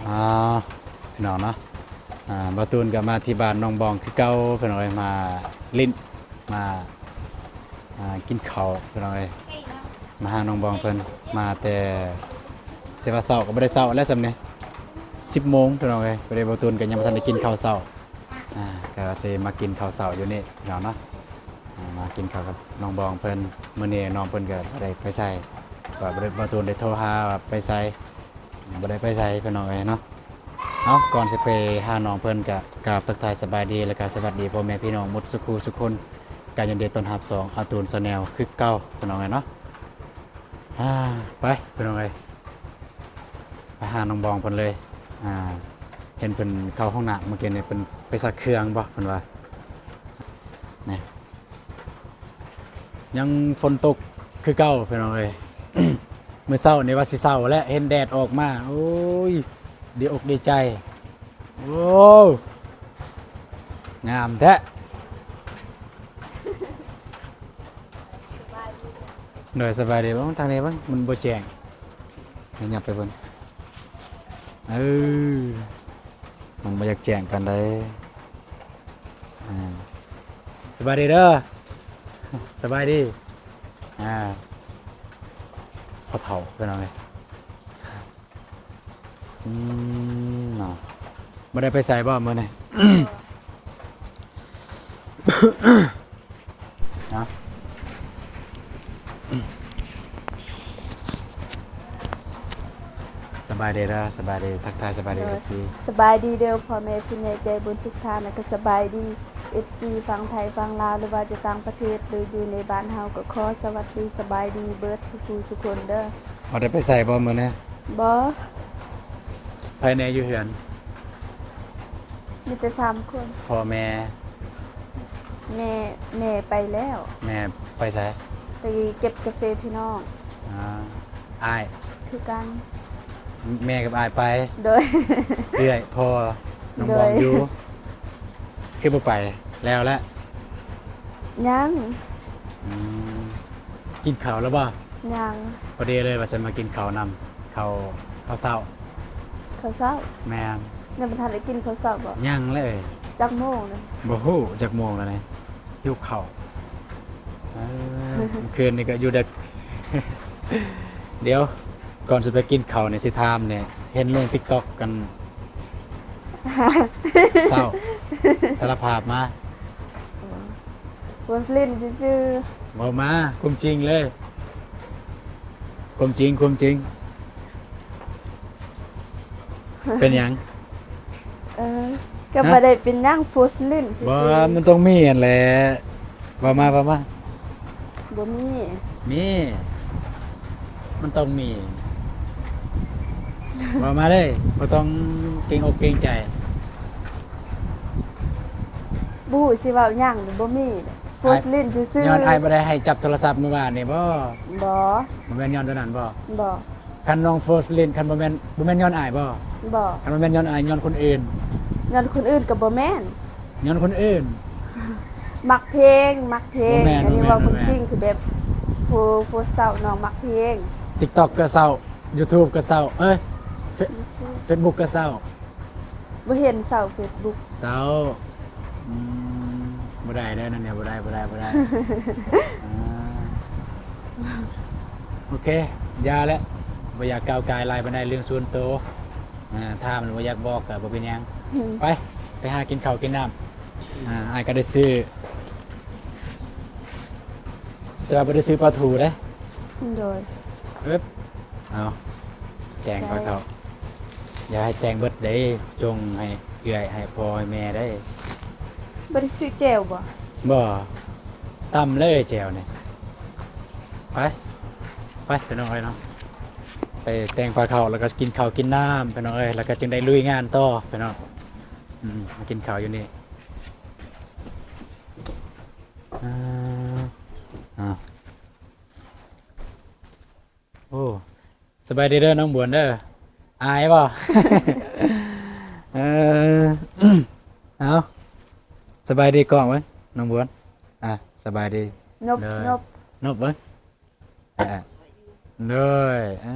ອ່າ ພີ່ນ້ອງເນາະ ອ່າ ບ່າວຕູນກໍມາທີ່ບ້ານໜອງບອງຄືເກົ່າ ພີ່ນ້ອງເອີຍ ມາຫຼິ້ນ ມາ ອ່າ ກິນເຂົ້າ ພີ່ນ້ອງເອີຍ ມາຫາໜອງບອງເພິ່ນ ມາແຕ່ ຊິວ່າເຊົ້າກໍບໍ່ໄດ້ເຊົ້າແລ້ວສ່ຳນີ້ ສິບໂມງ ພີ່ນ້ອງເອີຍ ພໍດີບ່າວຕູນກໍຍັງບໍ່ທັນໄດ້ກິນເຂົ້າເຊົ້າ ອ່າ ກໍຊິມາກິນເຂົ້າເຊົ້າຢູ່ນີ້ພີ່ນ້ອງເນາະ ອ່າ ມາກິນເຂົ້າກັບນ້ອງບອງເພິ່ນ ມື້ນີ້ນ້ອງເພິ່ນກໍບໍ່ໄດ້ໄປໃສ ກໍບໍ່ໄດ້ ບ່າວຕູນໄດ້ໂທຫາວ່າໄປໃສ ຍັງບໍ່ໄດ້ໄປໃສພີ່ນ້ອງເອີຍເນາະ. ເອົາ ກ່ອນຊິໄປຫານ້ອງເພິ່ນ ກະກາບທັກທາຍສະບາຍດີ ແລະກະສະຫວັດດີພໍ່ແມ່ພີ່ນ້ອງໝົດສູ່ຄູ່ສູ່ຄົນ ກະຍິນດີຕ້ອນຮັບຊ່ອງອາຕູນແຊນແນວຄືເກົ່າພີ່ນ້ອງເອີຍເນາະ. ອ່າ ໄປພີ່ນ້ອງເອີຍ ໄປຫານ້ອງບອງເພິ່ນເລີຍ. ອ່າ ເຫັນເພິ່ນເຂົ້າຫ້ອງນ້ຳເມື່ອກີ້ນີ້ ເພິ່ນໄປຊັກເຄື່ອງບໍ ເພິ່ນວ່າ ນີ້ ຍັງຝົນຕົກຄືເກົ່າພີ່ນ້ອງເອີຍ. ມື້ເຊົ້ານີ້ວ່າຊິເຊົ້າແລ້ວ ເຫັນແດດອອກມາ ໂອ້ຍ ດີອົກດີໃຈ. ໂອ້ ງາມແທ້. ໂດຍ ສະບາຍດີ. ເບິ່ງທາງນີ້ເບິ່ງ ມັນບໍ່ແຈ້ງ ໃຫ້ຫຍັບໄປເບິ່ງ. ເອີ ມັນບໍ່ຢາກແຈ້ງປານໃດ. ອ່າ ສະບາຍດີເດີ ສະບາຍດີ. ອ່າ ພໍ່ເຖົ້າພີ່ນ້ອງເອີຍ. ອືມ ເນາະ ບໍ່ໄດ້ໄປໃສບໍ່ມື້ນີ້? ເນາະ ສະບາຍດີເດີ ສະບາຍດີ ທັກທາຍສະບາຍດີ ໂດຍ ເອັຟຊີ. ສະບາຍດີເດີ ພໍ່ແມ່ຜູ້ໃຫຍ່ໃຈບຸນທຸກທ່ານ ແລ້ວກໍສະບາຍດີເອັຟຊີຝັ່ງໄທຝັ່ງລາວ ຫຼືວ່າຈະຕ່າງປະເທດ ຫຼືຢູ່ໃນບ້ານເຮົາ ກໍຂໍສະຫວັດດີສະບາຍດີເບິດສູ່ຜູ້ສູ່ຄົນເດີ. ບໍ່ໄດ້ໄປໃສບໍ່ມື້ນີ້? ບໍ່. ໃຜແດ່ຢູ່ເຮືອນ? ມີແຕ່ສາມຄົນ. ພໍ່ແມ່? ແມ່ ແມ່ໄປແລ້ວ. ແມ່ໄປໃສ? ໄປເກັບກາເຟພີ່ນ້ອງ. ອ່າ ອ້າຍ? ຄືກັນ. ແມ່ກັບອ້າຍໄປ? ໂດຍ. ເອື້ອຍ ພໍ່ ນ້ອງບອງຢູ່? ໂດຍ. ຄືບໍ່ໄປ ແລ້ວແຫຼະ? ຍັງ. ອືມ ກິນເຂົ້າແລ້ວບໍ່? ຍັງ. ພໍດີເລີຍວ່າຊິມາກິນເຂົ້ານຳ ເຂົ້າ ເຂົ້າເຊົ້າ. ເຂົ້າເຊົ້າ? ແມ່ນ. ຍັງບໍ່ທັນໄດ້ກິນເຂົ້າເຊົ້າບໍ່? ຍັງເລີຍ. ຈັກໂມງນະ? ບໍ່ຮູ້ຈັກໂມງແລ້ວນີ້ ຫິວເຂົ້າ. ເອີ ເມື່ອຄືນນີ້ກໍຢູ່ດຶກ. ດຽວ ກ່ອນຊິໄປກິນເຂົ້ານີ້ ຊິຖາມແດ່ ເຫັນລົງຕິກຕັອກກັນ ເຊົ້າ ສາລະພາບມາ. ໂພສຫຼິ້ນຊື່ໆ. ເວົ້າມາ ຄວາມຈິງເລີຍ ຄວາມຈິງ ຄວາມຈິງ. ເປັນຫຍັງ? ເອີ ກໍບໍ່ໄດ້ເປັນຫຍັງ ໂພສຫຼິ້ນຊື່ໆ. ບໍ່ ມັນຕ້ອງມີຫັ້ນແຫຼະ ເວົ້າມາ ເວົ້າມາ. ບໍ່ມີ. ມີ ມັນຕ້ອງມີ. ເວົ້າມາເລີຍ ບໍ່ຕ້ອງເກງອົກເກງໃຈ. ບໍ່ຮູ້ຊິເວົ້າຫຍັງ ບໍ່ມີ. ໂພສຫຼິ້ນຊື່ໆ. ຍ້ອນອ້າຍບໍ່ໄດ້ໃຫ້ຈັບໂທລະສັບມື້ວານນີ້ບໍ? ບໍ່. ບໍ່ແມ່ນຍ້ອນຕົວນັ້ນບໍ? ບໍ່. ຄັນນ້ອງໂພສຫຼິ້ນ ຄັນບໍ່ແມ່ນ ບໍ່ແມ່ນຍ້ອນອ້າຍບໍ? ບໍ່. ຄັນບໍ່ແມ່ນຍ້ອນອ້າຍ ຍ້ອນຄົນອື່ນ? ຍ້ອນຄົນອື່ນກໍບໍ່ແມ່ນ. ຍ້ອນຄົນອື່ນ. ມັກເພງ ມັກເພງ. ບໍ່ແມ່ນ ອັນນີ້ ບໍ່ແມ່ນ ເວົ້າຄວາມຈິງ ບໍ່ແມ່ນ. ຄືແບບ ໂພ ໂພສເຊົ້າ ນ້ອງມັກເພງ. ຕິກຕັອກກໍເຊົ້າ ຢູທູບກໍເຊົ້າ ເອີຍ ເຟ ຢູທູບ ເຟສບຸກກໍເຊົ້າ. ບໍ່ເຫັນເຊົ້າເຟສບຸກ. ເຊົ້າ. ອືມ ບໍ່ໄດ້ເດີນັ້ນ ບໍ່ໄດ້ ບໍ່ໄດ້ ບໍ່ໄດ້. ອ່າ ໂອເຄ ຢ່າແຫຼະ ບໍ່ຢາກກ່າວກາຍຫຼາຍປານໃດເລື່ອງສ່ວນໂຕ. ອ່າ ຖ້າມັນບໍ່ຢາກບອກກໍບໍ່ເປັນຫຍັງ. ອືມ ໄປ ໄປຫາກິນເຂົ້າກິນນ້ຳ. ອ່າ ອ້າຍກໍໄດ້ຊື້ ແຕ່ວ່າບໍ່ໄດ້ຊື້ປາທູເດ້. ໂດຍ. ເອີບ ເອົາ ແກງປາເຂົ້າ. ຢ່າໃຫ້ແຕ່ງເບິດເດ້ ຈົ່ງໃຫ້ເອື້ອຍ ໃຫ້ພໍ່ ໃຫ້ແມ່ໄດ້. ບໍ່ໄດ້ຊື້ແຈ່ວບໍ່? ບໍ່ ຕຳເລີຍແຈ່ວນີ້. ໄປ ໄປພີ່ນ້ອງເອີຍເນາະ ໄປແຕ່ງປາເຂົ້າ ແລ້ວກໍກິນເຂົ້າກິນນ້ຳພີ່ນ້ອງເອີຍ ແລ້ວກໍຈຶ່ງໄດ້ລຸຍງານຕໍ່ພີ່ນ້ອງ. ອືມ ມາກິນເຂົ້າຢູ່ນີ້. ອ່າ ໂອ້ ສະບາຍດີເດີນ້ອງບວນເດີ. ອາຍບໍ່? ເອີ ເອົາ ສະບາຍດີກ້ອງເບິ່ງນ້ອງບວນ. ອ່າ ສະບາຍດີ. ນົບ ນົບ ນົບເບິ່ງ. ເອີ ໂດຍ ອ່າ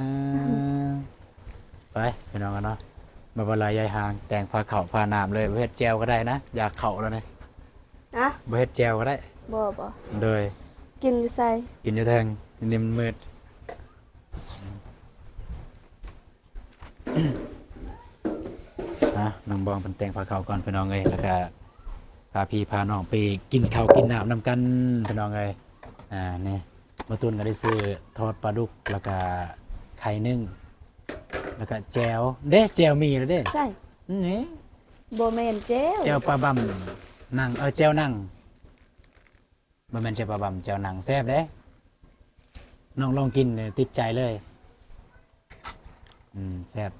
ໄປພີ່ນ້ອງເນາະ. ບໍ່ວ່າລາຍໃຫຍ່ຫາງ ແຕ່ງພາເຂົ້າພານ້ຳເລີຍ ບໍ່ເຮັດແຈ່ວກໍໄດ້ນະ ຢາກເຂົ້າແລ້ວນີ້. ອະ? ບໍ່ເຮັດແຈ່ວກໍໄດ້. ບໍ່ ບໍ່. ໂດຍ. ກິນຢູ່ໃສ? ກິນຢູ່ເທິງ ນີ້ມັນມືດ. ອ່ະ ນ້ອງບອງເພິ່ນແຕ່ງພາເຂົ້າກ່ອນ ພີ່ນ້ອງເອີຍ ແລ້ວກະພາພີ່ພານ້ອງໄປກິນເຂົ້າກິນນ້ຳນຳກັນ ພີ່ນ້ອງເອີຍ. ອ່າ ນີ້ ບ່າວຕູນກໍໄດ້ຊື້ທອດປາດຸກ ແລ້ວກະໄຂ່ໜຶ້ງ ແລ້ວກະແຈ່ວເດ້ ແຈ່ວມີແລ້ວເດ້. ໃສ່ ນີ້ ບໍ່ແມ່ນແຈ່ວ ແຈ່ວປາບຳ ໜັງ ເອີ ແຈ່ວໜັງ. ບໍ່ແມ່ນແຈ່ວປາບຳ ແຈ່ວໜັງ ແຊບເດ້. ນ້ອງລອງກິນ ຕິດໃຈເລີຍ. ອືມ ແຊບ.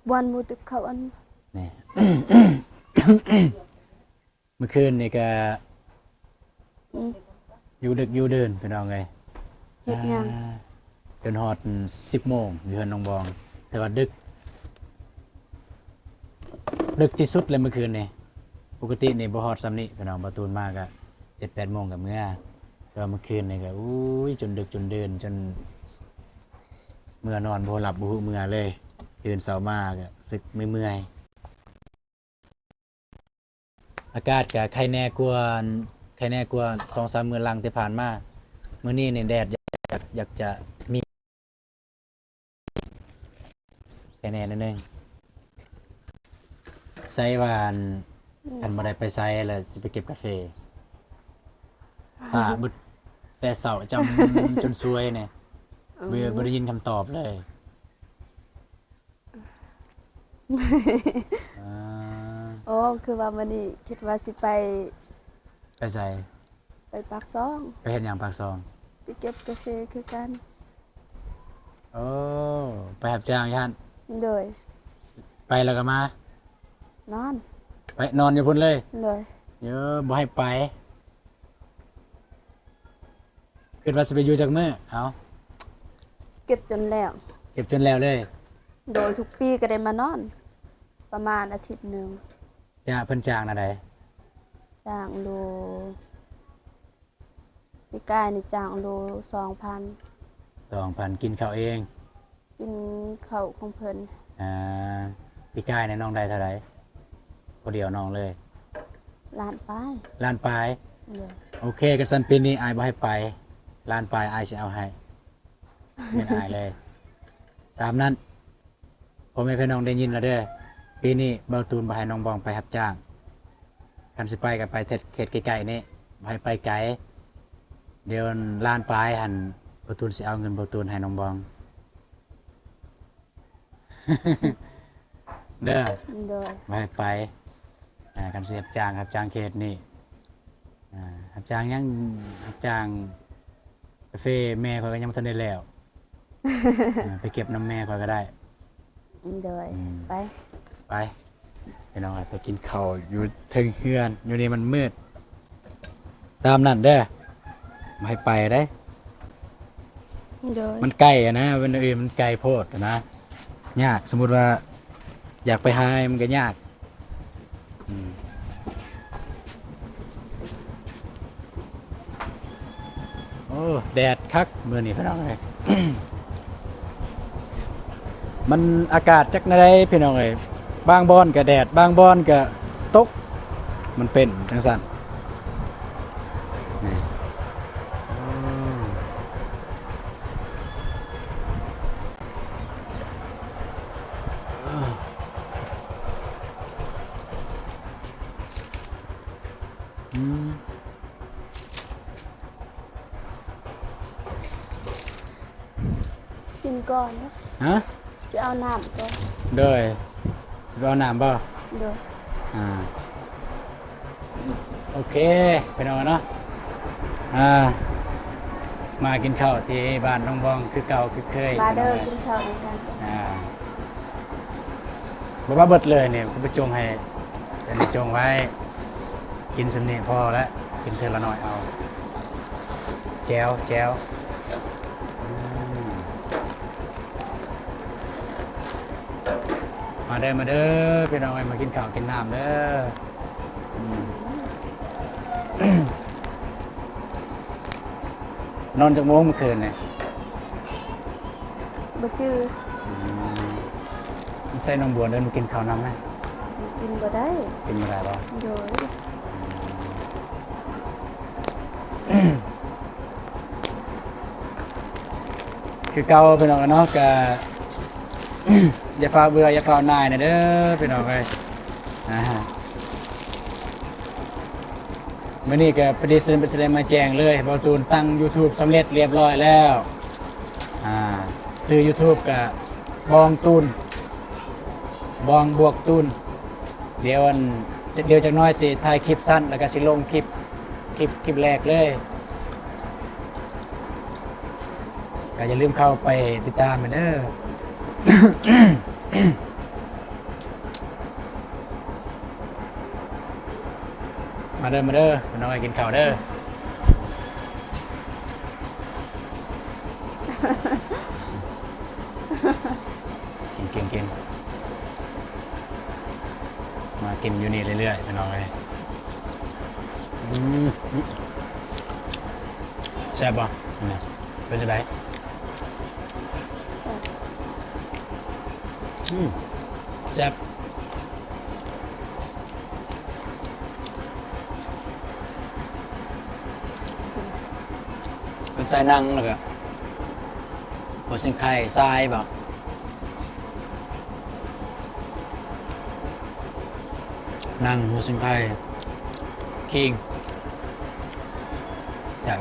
ບ່ອນໝູຕຶບເຂົ້າອັນນີ້ ນີ້ ມື້ຄືນນີ້ກະ ອືມ ຢູ່ດຶກຢູ່ເດີນ ພີ່ນ້ອງເອີຍ. ເຮັດຫຍັງ? ອ່າ ຈົນຮອດສິບໂມງຢູ່ເຮືອນນ້ອງບອງ ແຕ່ວ່າດຶກ ດຶກທີ່ສຸດແລ້ວມື້ຄືນນີ້. ປົກກະຕິນີ້ບໍ່ຮອດຊ່ຳນີ້ພີ່ນ້ອງ ບ່າວຕູນມາກະເຈັດແປດໂມງກະເມືອ ແຕ່ວ່າມື້ຄືນນີ້ກະ ໂອ້ຍ ຈົນດຶກຈົນເດີນ ຈົນເມືອນອນບໍ່ຫຼັບບໍ່ຮູ້ເມືອເລີຍ. ຕື່ນເຊົ້າມາກະຮູ້ສຶກເມື່ອຍໆ. ອາກາດກະໄຄແນ່ກວ່າ ໄຄແນ່ກວ່າສອງສາມມື້ຫຼັງທີ່ຜ່ານມາ. ມື້ນີ້ນີ້ແດດຢາກ ຢາກຈະມີ ໄຄແນ່ໜ້ອຍໜຶ່ງ. ໃສ່ວ່າ ອືມ ຄັນບໍ່ໄດ້ໄປໃສແລ້ວຊິໄປເກັບກາເຟ ຖ້າເບິດແຕ່ເຊົ້າຈຳ ຈົນສວຍນີ້ ອືມ ບໍ່ ບໍ່ໄດ້ຍິນຄຳຕອບເລີຍ. ອ່າ ໂອ້ ຄືວ່າມື້ນີ້ຄິດວ່າຊິໄປ ໄປໃສ? ໄປປາກຊ່ອງ. ໄປເຮັດຫຍັງປາກຊ່ອງ? ໄປເກັບກາເຟຄືກັນ. ໂອ້ ໄປຮັບຈ້າງຢູ່ຫັ້ນ? ໂດຍ. ໄປແລ້ວກໍມາ ນອນ ໄປນອນຢູ່ພຸ້ນເລີຍ? ໂດຍ. ເອີ ບໍ່ໃຫ້ໄປ. ຄິດວ່າຊິໄປຢູ່ຈັກມື້? ເອົາ ເກັບຈົນແລ້ວ. ເກັບຈົນແລ້ວເລີຍ? ໂດຍ. ທຸກປີກໍໄດ້ມານອນປະມານອາທິດໜຶ່ງ. ຈ້າ ເພິ່ນຈ້າງແນວໃດ? ຈ້າງໂລ ປີກາຍນີ້ຈ້າງໂລສອງພັນ. ສອງພັນ ກິນເຂົ້າເອງ? ກິນເຂົ້າຂອງເພິ່ນ. ອ່າ ປີກາຍນີ້ນ້ອງໄດ້ເທົ່າໃດ? ຜູ້ດຽວນ້ອງເລີຍ? ລ້ານປາຍ. ລ້ານປາຍ? ໂດຍ. ໂອເຄ ຄັນຊັ້ນປີນີ້ອ້າຍບໍ່ໃຫ້ໄປ ລ້ານປາຍອ້າຍຊິເອົາໃຫ້ ແມ່ນອ້າຍເລີຍ. ຕາມນັ້ນ ພໍ່ແມ່ພີ່ນ້ອງໄດ້ຍິນແລ້ວເດີ ປີນີ້ບ່າວຕູນບໍ່ໃຫ້ນ້ອງບອງໄປຮັບຈ້າງ. ຄັນຊິໄປກໍໄປເຂດໃກ້ໆນີ້ ບໍ່ໃຫ້ໄປໄກ. ດຽວລ້ານປາຍຫັ້ນ ບ່າວຕູນຊິເອົາເງິນບ່າວຕູນໃຫ້ນ້ອງບອງ. ເດີ ໂດຍ. ບໍ່ໃຫ້ໄປ. ອ່າ ຄັນຊິຮັບຈ້າງ ຮັບຈ້າງເຂດນີ້ ອ່າ ຮັບຈ້າງຫຍັງ? ຮັບຈ້າງກາເຟ ແມ່ຂ້ອຍກໍຍັງບໍ່ທັນໄດ້ແລ້ວ. ອ່າ ໄປເກັບນຳແມ່ຂ້ອຍກໍໄດ້. ໂດຍ. ອືມ ໄປ ໄປ ພີ່ນ້ອງ ໄປກິນເຂົ້າຢູ່ເທິງເຮືອນ ຢູ່ນີ້ມັນມືດ. ຕາມນັ້ນເດີ ບໍ່ໃຫ້ໄປເດ້. ໂດຍ. ມັນໄກຫັ້ນນະ ເວນເອີ ມັນໄກໂພດຫັ້ນນະ ຍາກ. ສົມມຸດວ່າຢາກໄປຫາມັນກໍຍາກ. ອືມ ໂອ້ ແດດຄັກມື້ນີ້ພີ່ນ້ອງເອີຍ. ມັນອາກາດຈັກແນວໃດພີ່ນ້ອງເອີຍ ບາງບ່ອນກະແດດ ບາງບ່ອນກະຕົກ ມັນເປັນຈັ່ງຊັ້ນນີ້. ອືມ ກິນກ່ອນເນາະ. ຮະ? ໄປເອົານ້ຳກ່ອນ. ໂດຍ. ຊິໄປເອົານ້ຳບໍ່? ໂດຍ. ອ່າ ໂອເຄ ພີ່ນ້ອງເນາະ ອ່າ ມາກິນເຂົ້າທີ່ບ້ານນ້ອງບອງຄືເກົ່າຄືເຄີຍ. ມາເດີ ພີ່ນ້ອງເອີຍ ກິນເຂົ້ານຳກັນ. ອ່າ ບໍ່ວ່າເບິດເລີຍນີ້ ບໍ່ຈົງໃຫ້ ຈະໄດ້ຈົງໄວ້ ກິນສ່ຳນີ້ພໍແລ້ວ ກິນເທື່ອລະໜ້ອຍເອົາ. ແຈ່ວ ແຈ່ວ. ອືມ ມາເດີ ມາເດີ ພີ່ນ້ອງເອີຍ ມາກິນເຂົ້າກິນນ້ຳເດີ. ອືມ ນອນຈັກໂມງມື້ຄືນນີ້? ບໍ່ຈື່. ອືມ ໃສ່ນ້ອງບົວເດີ ມາກິນເຂົ້ານຳແມ. ກິນບໍ່ໄດ້ ກິນບໍ່ໄດ້ບໍ່? ໂດຍ. ຄືເກົ່າພີ່ນ້ອງເນາະ ກະ ຢ່າຟ້າວເບື່ອ ຢ່າຟ້າວໜ່າຍນະເດີພີ່ນ້ອງເອີຍ. ອ່າ ມື້ນີ້ກະພໍດີຊິໄດ້ມາແຈ້ງເລີຍ ບ່າວຕູນຕັ້ງຢູທູບສຳເລັດລຽບຮ້ອຍແລ້ວ. ອ່າ ຊື່ຢູທູບກະບອງຕູນ ບອງບວກຕູນ. ດຽວອັນ ດຽວຈັກໜ້ອຍຊິຖ່າຍຄລິບສັ້ນ ແລ້ວກະຊິລົງຄລິບ ຄລິບ ຄລິບແລກເລີຍ. ກະຢ່າລືມເຂົ້າໄປຕິດຕາມແມ່ນເດີ. ມາເດີ ມາເດີ ພີ່ນ້ອງເອີຍ ກິນເຂົ້າເດີ. ກິນ ກິນ ກິນ ມາກິນຢູ່ນີ້ເລື້ອຍໆ ພີ່ນ້ອງເອີຍ. ອືມ ແຊບບໍ່? ເປັນຈັ່ງໃດ? ແຊບ ອືມ ແຊບ. ເປັນໄສ້ໜັງ ແລ້ວກະຫົວຊິງໄຄຊາຍບໍ? ໜັງຫົວຊິງໄຄຄີງ ແຊບ.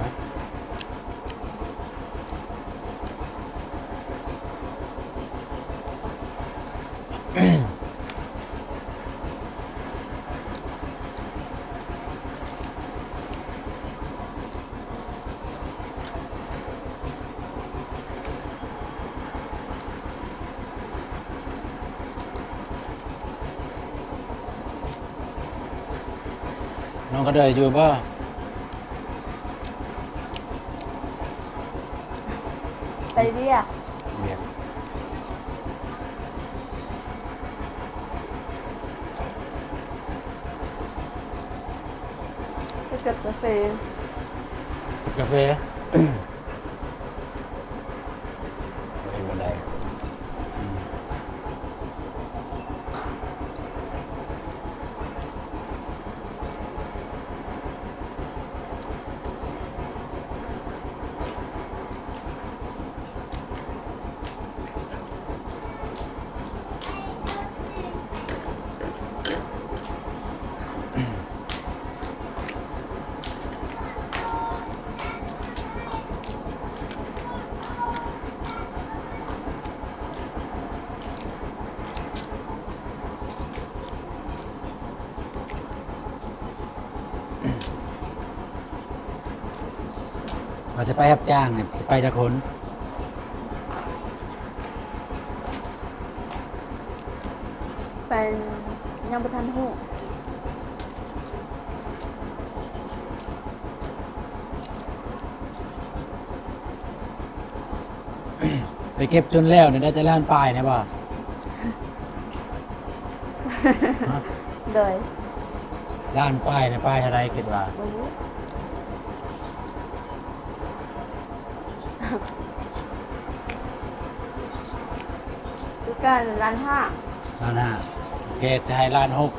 ນ້ອງກະເດີຍຢູ່ບໍ່? ໄປວຽກ ວຽກ ໄປເກັບກາເຟ ເກັບກາເຟ. ບໍ່ໄດ້ ບໍ່ໄດ້ ອືມ. ວ່າຊິໄປຮັບຈ້າງນີ້ ຊິໄປຈັກຄົນ? ໄປ ຍັງບໍ່ທັນຮູ້. ໄປເກັບຈົນແລ້ວນີ້ໄດ້ແຕ່ລ້ານປາຍນີ້ບໍ່? ໂດຍ. ລ້ານປາຍນີ້ ປາຍເທົ່າໃດຄິດວ່າ? ບໍ່ຮູ້. ຄືກັນ ລ້ານຫ້າ. ລ້ານຫ້າ ໂອເຄ ຊິໃຫ້ລ້ານຫົກ.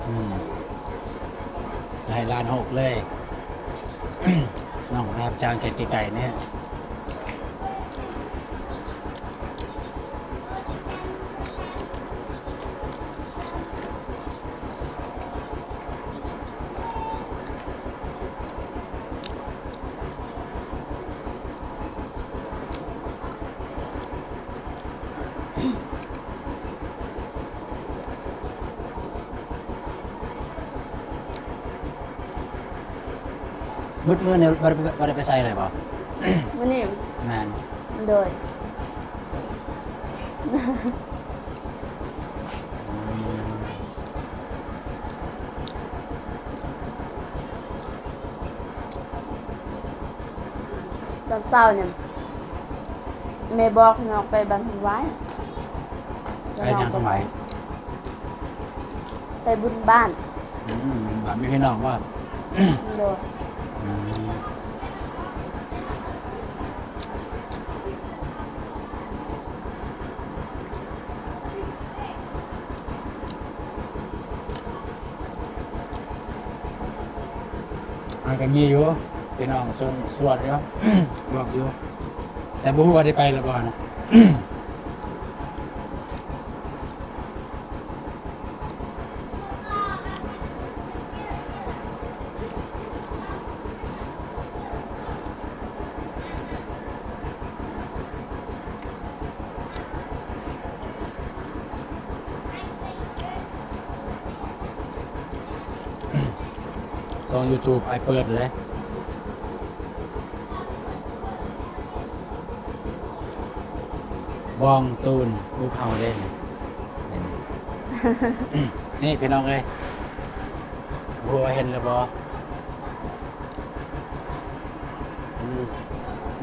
ອືມ ໃຫ້ລ້ານຫົກເລີຍ. ນ້ອງໄປຮັບຈ້າງແຕ່ໄກໆນີ້. ໝົດມື້ນີ້ບໍ່ໄດ້ ບໍ່ໄດ້ໄປໃສເລີຍບໍ່? ມື້ນີ້ ແມ່ນ ໂດຍ. ອືມ ຕອນເຊົ້ານີ້ ແມ່ບອກນ້ອງໄປບ້ານຄຳຫວາຍ. ໄປຫຍັງຄຳຫວາຍ? ໄປບຸນບ້ານ. ອືມ ບ້ານມີພີ່ນ້ອງບໍ່? ໂດຍ. ອືມ. ກໍມີຢູ່ ພີ່ນ້ອງຊວນ ຊວນຢູ່ ບອກຢູ່ ແຕ່ບໍ່ຮູ້ວ່າໄດ້ໄປຫຼືບໍ່ນະ. ຊ່ອງຢູທູບອ້າຍເປີດເລີຍ ບອງຕູນ ຮູບເຮົາເດ້ ນີ້ພີ່ນ້ອງເອີຍ ບໍ່ຮູ້ວ່າເຫັນຫຼືບໍ່? ອືມ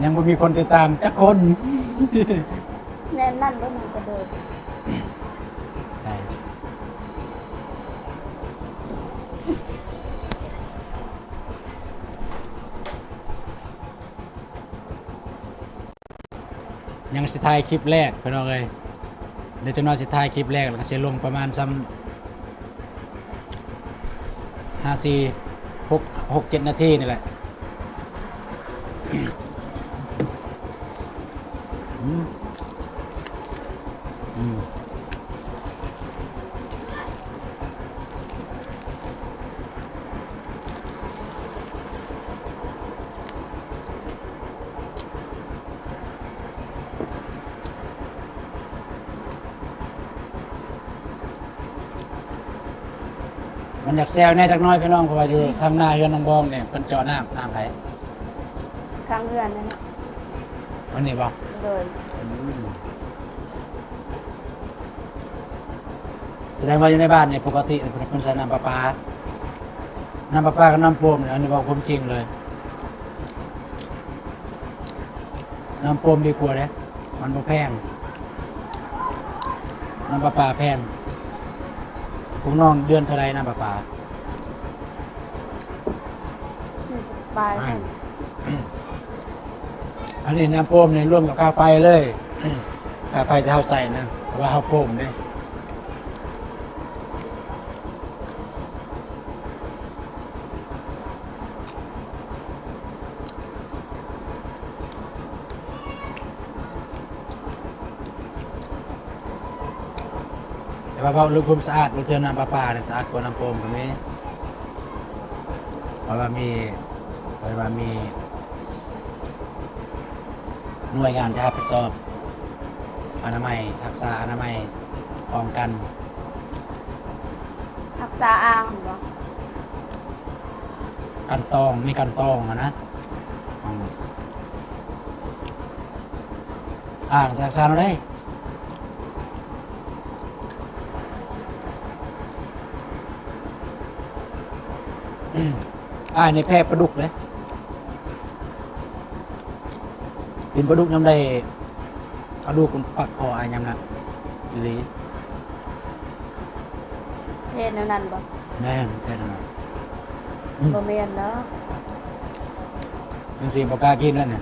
ຍັງບໍ່ມີຄົນຕິດຕາມຈັກຄົນ. ແມ່ນນັ້ນບໍ່ ມັນກະເດີນ ໃຊ່ ຍັງຊິຖ່າຍຄລິບແລກພີ່ນ້ອງເອີຍ ດຽວຈັກໜ້ອຍຊິຖ່າຍຄລິບແລກ ແລ້ວກໍຊິລົງປະມານຊ່ຳ ຫ້າ ສີ່ ຫົກ ຫົກ ເຈັດນາທີນີ້ແຫຼະ. ອືມ ອືມ. ມັນຢາກແຊວແດ່ຈັກໜ້ອຍພີ່ນ້ອງ ເພາະວ່າຢູ່ທາງໜ້າເຮືອນນ້ອງບອງນີ້ ເພິ່ນເຈາະນ້ຳ ນ້ຳໃຜ? ຂ້າງເຮືອນນັ້ນນະ. ອັນນີ້ບໍ່? ໂດຍ. ອືມ. ສະແດງວ່າຢູ່ໃນບ້ານນີ້ປົກກະຕິເພິ່ນ ເພິ່ນໃຊ້ນ້ຳປະປາ ນ້ຳປະປາກັບນ້ຳໂປ່ມນີ້ ອັນນີ້ເວົ້າຄວາມຈິງເລີຍ ນ້ຳໂປ່ມດີກວ່າເດ້ ມັນບໍ່ແພງ ນ້ຳປະປາແພງ. ພວກນ້ອງເດືອນເທົ່າໃດນ້ຳປະປາ? ສີ່ສິບປາຍ. ອັນນີ້ນ້ຳໂປ່ມນີ້ລວມກັບຄ່າໄຟເລີຍ ຄ່າໄຟທີ່ເຮົາໃຊ້ນະ ເພາະວ່າເຮົາໂປ່ມເດ້. ແຕ່ວ່າເວົ້າເລື່ອງຄວາມສະອາດ ບາງເທື່ອນ້ຳປະປານີ້ສະອາດກວ່ານ້ຳໂປ່ມກໍມີ ເພາະວ່າມີ ເພາະວ່າມີໜ່ວຍງານທີ່ຮັບຜິດຊອບອະນາໄມ ຮັກສາອະນາໄມ ປ້ອງກັນ ຮັກສາອ່າງບໍ? ກັນຕອງ ມີກັນຕອງຫັ້ນນະ. ອືມ ອ່າງສາສານໄດ້ ອ້າຍນີ້ແພ້ປາດຸກເດ້ ກິນປາດຸກຍາມໃດ ກະດູກມັນປັກຄໍອ້າຍຍາມນັ້ນອີ່ຫຼີ. ເຮັດແນວນັ້ນບໍ່? ແມ່ນ ເຮັດແນວນັ້ນ. ອືມ ບໍ່ແມ່ນດອກ ຈັ່ງຊີ້ບໍ່ກ້າກິນແລ້ວນີ້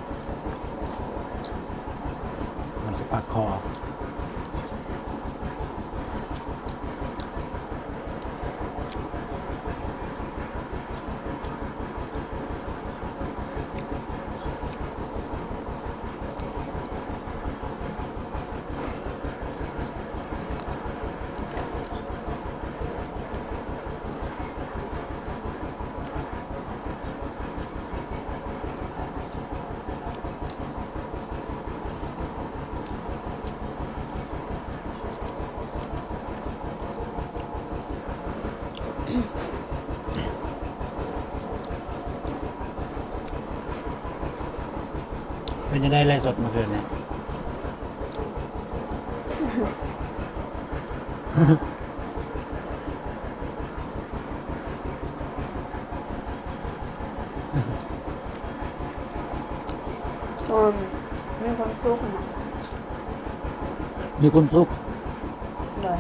ມັນຊິປັກຄໍ. ເປັນຈັ່ງໃດໄລຟ໌ສົດມື້ຄືນນີ້? ເອີ ມີຄວາມສຸກນະ ມີຄວາມສຸກ ໂດຍ.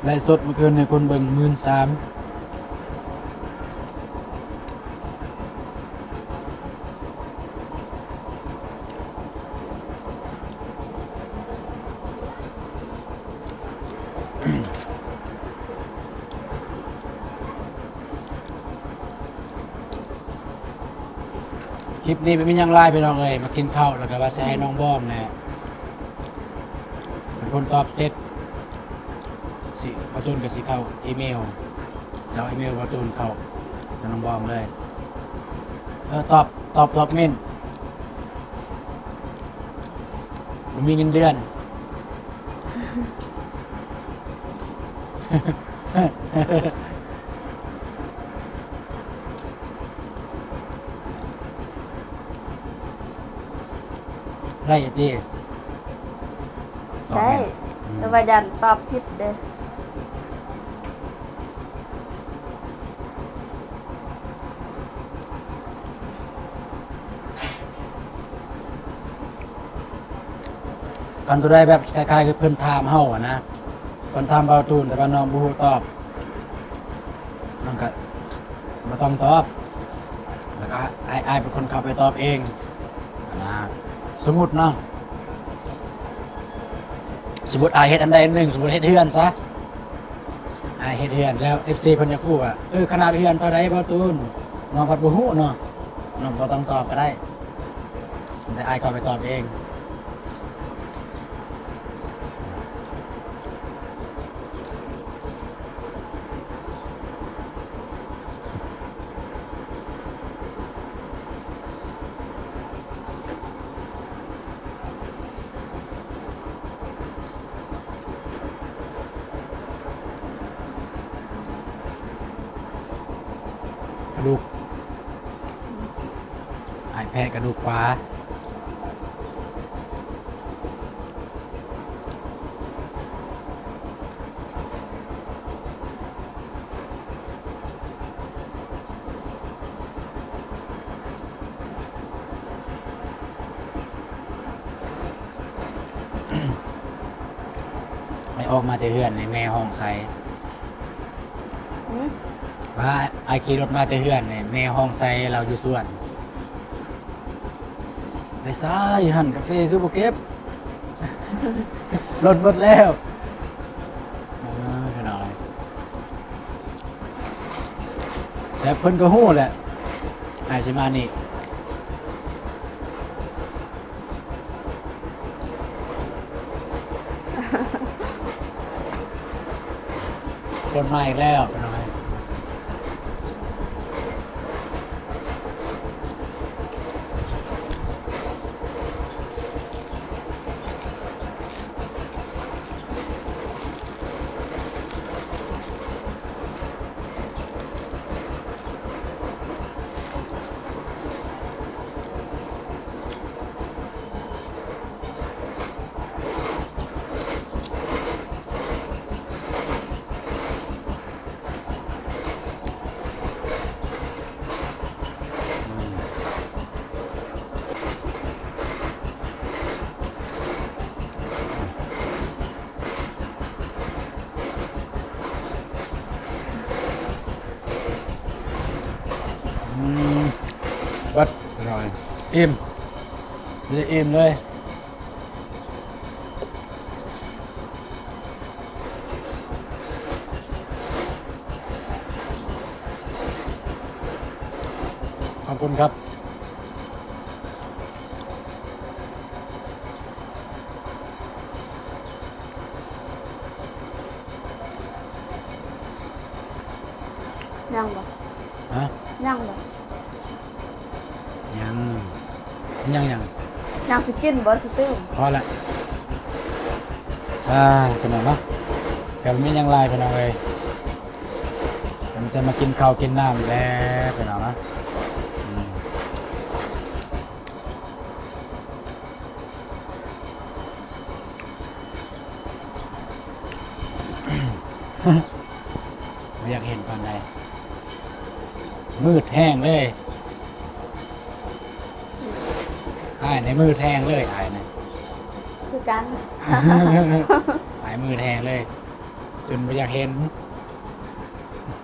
ໄລຟ໌ສົດມື້ຄືນນີ້ຄົນເບິ່ງໝື່ນສາມ. ຄລິບນີ້ບໍ່ມີຫຍັງຫຼາຍພີ່ນ້ອງເອີຍ ມາກິນເຂົ້າ ແລ້ວກໍວ່າຊິໃຫ້ນ້ອງບອມແຫຼະເປັນຄົນຕອບເຊັດ ຊິ ບ່າວຕູນກໍຊິເຂົ້າອີເມວ ຊິເອົາອີເມວບ່າວຕູນເຂົ້າໃຫ້ນ້ອງບອມເລີຍ. ເອີ ຕອບ ຕອບ ຕອບເມັນ ບໍ່ມີເງິນເດືອນ. ໄດ້ຕິ? ໄດ້ ອືມ ແຕ່ວ່າຢ້ານຕອບຜິດເດ້. ຄັນຕົວໃດແບບຄ້າຍໆຄືເພິ່ນຖາມເຮົາຫັ້ນນະ ເພິ່ນຖາມບ່າວຕູນ ແຕ່ວ່ານ້ອງບໍ່ຮູ້ຕອບ ນ້ອງກໍບໍ່ຕ້ອງຕອບ ແລ້ວກໍໃຫ້ອ້າຍເປັນຄົນເຂົ້າໄປຕອບເອງຫັ້ນນະ. ສົມມຸດເນາະ ສົມມຸດອ້າຍເຮັດອັນໃດອັນໜຶ່ງ ສົມມຸດເຮັດເຮືອນຊະ ອ້າຍເຮັດເຮືອນແລ້ວ ເອັຟຊີ ເພິ່ນຢາກຮູ້ວ່າ ເອີ ຂະໜາດເຮືອນເທົ່າໃດບ່າວຕູນ ນ້ອງພັດບໍ່ຮູ້ເນາະ ນ້ອງບໍ່ຕ້ອງຕອບກໍໄດ້ ແຕ່ອ້າຍເຂົ້າໄປຕອບເອງ. ກະດູກ ອ້າຍແພະກະດູກປາ. ໄດ້ອອກມາແຕ່ເຮືອນນີ້ແມ່ຮ້ອງໃສ່. ຫື? ວ່າອ້າຍຂີ່ລົດມາແຕ່ເຮືອນນີ້ແມ່ຮ້ອງໃສ່ ລາວຢູ່ສວນ. ໄປຊາຍຫັ້ນ ກາເຟຄືບໍ່ເກັບ ລົດເບິດແລ້ວ. ເອີ ພີ່ນ້ອງ ແຕ່ເພິ່ນກໍຮູ້ແຫຼະ ອ້າຍຊິມານີ້. ຄົນມາອີກແລ້ວ ພີ່ນ້ອງເອີຍ. ອືມ ເບິດ ອີ່ມ ບໍ່ໄດ້ອີ່ມເລີຍ. ຂອບຄຸນຄັບ. ຍັງບໍ່? ຮະ? ຍັງບໍ່? ຍັງ ຍັງຫຍັງ? ຍັງຊິກິນບໍ່? ຊິຕື່ມ? ພໍລະ ອ່າ ພີ່ນ້ອງເນາະ ກໍບໍ່ມີຫຍັງຫຼາຍ ພີ່ນ້ອງເອີຍ ກໍມີແຕ່ມາກິນເຂົ້າກິນນ້ຳແຫຼະ ພີ່ນ້ອງເນາະ ອືມ. ບໍ່ຢາກເຫັນປານໃດ ມືດແຮງເລີຍ ອ້າຍນີ້ມືດແຮງເລີຍ ອ້າຍນະ ຄືກັນ ອ້າຍມືດແຮງເລີຍ ຈົນບໍ່ຢາກເຫັນ. ອືມ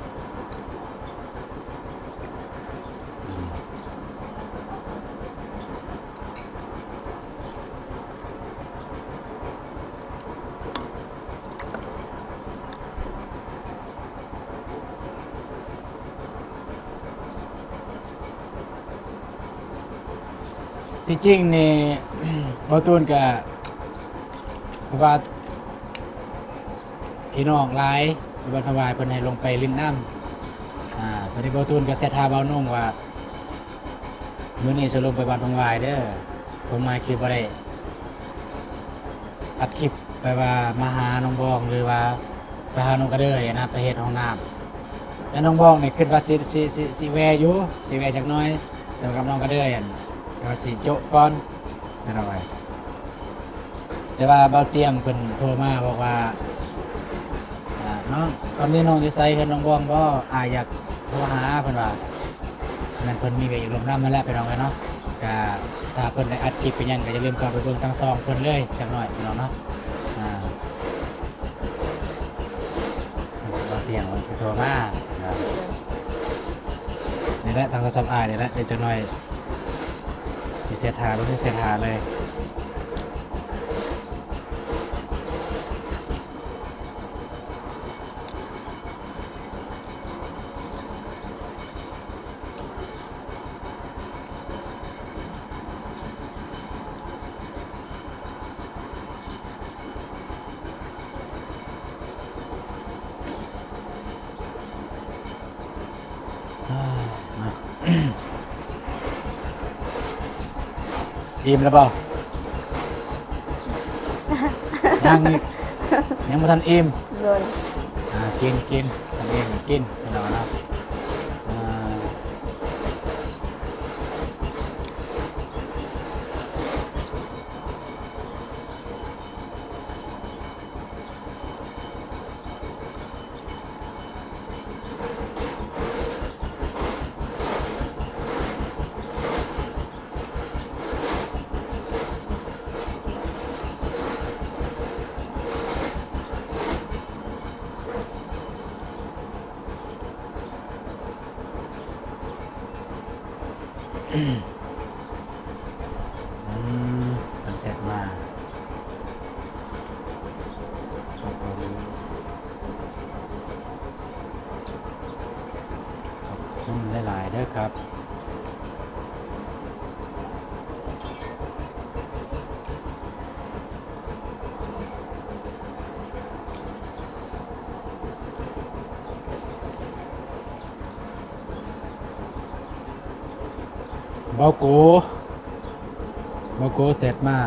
ເ ທີ່ຈິງນີ້ ບ່າວຕູນກະ ເພາະວ່າພີ່ນ້ອງຫຼາຍຢູ່ບ້ານທອງຫວາຍ ເພິ່ນໃຫ້ລົງໄປຫຼິ້ນນ້ຳ ອາ ຕອນນີ້ບ່າວຕູນກະແຊັດຫາບ່າວນົງວ່າ ມື້ນີ້ຊິລົງໄປບ້ານທອງຫວາຍເດີ ຜົມມາຄືບໍ່ໄດ້ອັດຄລິບ ແບບວ່າມາຫານ້ອງບອງ ຫຼືວ່າໄປຫານ້ອງກະເດີຍນະ ໄປເຮັດຫ້ອງນ້ຳ ແຕ່ນ້ອງບອງນີ້ຄິດວ່າຊິ ຊິ ຊິ ຊິແວ່ຢູ່ ຊິແວ່ຈັກໜ້ອຍ ແຕ່ວ່າກັບນ້ອງກະເດີຍຫັ້ນ ແຕ່ວ່າຊິໂຈະກ່ອນ ແມ່ນບໍ່? ແຕ່ວ່າບ່າວຕຽງເພິ່ນໂທມາບອກວ່າ ອາ ນ້ອງ ຕອນນີ້ນ້ອງຢູ່ໃສ? ເຮືອນນ້ອງບອງບໍ່? ອ້າຍຢາກໂທຫາ ເພິ່ນວ່າ ແມ່ນເພິ່ນມີວຽກຢູ່ລົມນ້ຳນັ້ນແຫຼະ ພີ່ນ້ອງເອີຍເນາະ. ກະຖ້າເພິ່ນໄດ້ອັດຄລິບເປັນຫຍັງ ກະຢ່າລືມເຂົ້າໄປເບິ່ງທັງຊ່ອງເພິ່ນເລີຍຈັກໜ້ອຍ ພີ່ນ້ອງເນາະ. ອາ ບ່າວຕຽງເພິ່ນຊິໂທມາ ນີ້ແຫຼະ ທາງໂທລະສັບອ້າຍນີ້ແຫຼະ ດຽວຈັກໜ້ອຍຊິແຊັດຫາ ເບິ່ງຊິແຊັດຫາເລີຍ. ອີ່ມແລ້ວບໍ່? ຍັງອີກ ຍັງບໍ່ທັນອີ່ມ. ໂດຍ ອາ ກິນ ກິນ ທຳເອງກິນ ພີ່ນ້ອງເນາະ. ອາ ອືມ ເພິ່ນແຊັດມາ ຂອບຄຸນ ຂອບຄຸນຫຼາຍໆເດີຄັບ. ເບົາໂກ ເບົາໂກແຊັດມາ.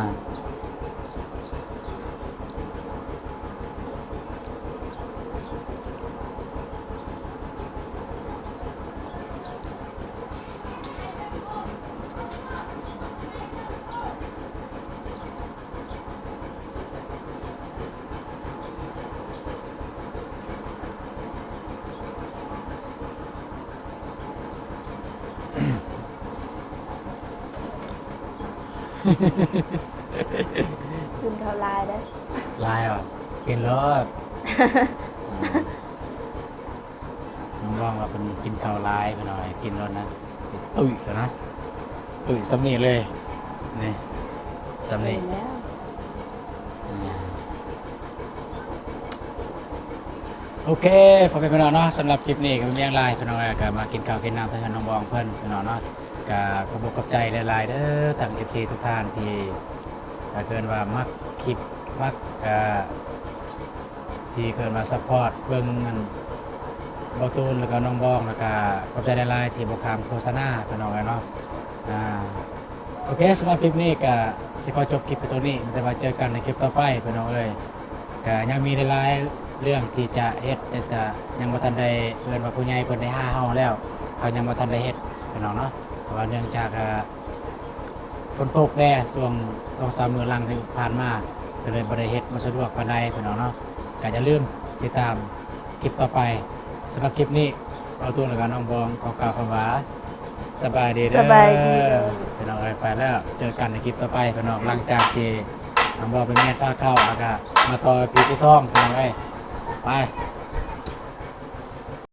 ກິນເຂົ້າຫຼາຍເດີ້. ຫຼາຍຫວາ? ກິນໂລດ. ອືມ ນ້ອງບອງວ່າເພິ່ນກິນເຂົ້າຫຼາຍ ເພິ່ນເອົາໃຫ້ກິນໂລດນະ ຕຸ້ຍແລ້ວນະ ຕຸ້ຍສ່ຳນີ້ເລີຍ ນີ້ ສ່ຳນີ້ແລ້ວ. ໂອເຄ ພໍ່ແມ່ພີ່ນ້ອງເນາະ ສຳລັບຄລິບນີ້ກໍບໍ່ມີຫຍັງຫຼາຍ ພີ່ນ້ອງເອີຍ ກໍມາກິນເຂົ້າກິນນ້ຳທາງເຮືອນນ້ອງບອງເພິ່ນ ພີ່ນ້ອງເນາະ. ກໍຂອບອົກຂອບໃຈຫຼາຍໆເດີ ທັງເອັຟຊີທຸກທ່ານທີ່ ກໍເອີ້ນວ່າມັກຄລິບ ມັກ ເອີ ທີ່ເອີ້ນວ່າຊັບພອດເບິ່ງອັນ ເບົາຕູນ ແລ້ວກໍນ້ອງບອງ ແລ້ວກໍຂອບໃຈຫຼາຍໆທີ່ບໍ່ຂ້າມໂຄສະນາ ພີ່ນ້ອງເອີຍເນາະ. ອາ ໂອເຄ ສຳລັບຄລິບນີ້ກໍຊິຂໍຈົບຄລິບໄປໂຕນີ້ ແຕ່ວ່າເຈີກັນໃນຄລິບຕໍ່ໄປ ພີ່ນ້ອງເອີຍ. ກໍຍັງມີຫຼາຍໆເລື່ອງທີ່ຈະເຮັດ ຈະ ຈະ ຍັງບໍ່ທັນໄດ້ ເອີ້ນວ່າຜູ້ໃຫຍ່ເພິ່ນໄດ້ຫາເຮົາແລ້ວ ເຮົາຍັງບໍ່ທັນໄດ້ເຮັດ ພີ່ນ້ອງເນາະ. ເພາະວ່າເນື່ອງຈາກ ອາ ຝົນຕົກແດ່ ຊ່ວງສອງສາມມື້ຫຼັງທີ່ຜ່ານມາ ກໍເລີຍບໍ່ໄດ້ເຮັດ ບໍ່ສະດວກປານໃດ ພີ່ນ້ອງເນາະ. ກໍຢ່າລືມຕິດຕາມຄລິບຕໍ່ໄປ. ສຳລັບຄລິບນີ້ ເບົາຕູນ ແລ້ວກໍນ້ອງບອງ ຂໍກ່າວຄຳວ່າ ສະບາຍດີເດີ ສະບາຍດີເດີ ພີ່ນ້ອງເອີຍ. ໄປແລ້ວ ເຈີກັນໃນຄລິບຕໍ່ໄປ ພີ່ນ້ອງ. ຫຼັງຈາກທີ່ນ້ອງບອງໄປແມ່ນປາເຂົ້າ ແລ້ວກໍມາຕໍ່ອີພີທີສອງ ພີ່ນ້ອງເອີຍ. ໄປ.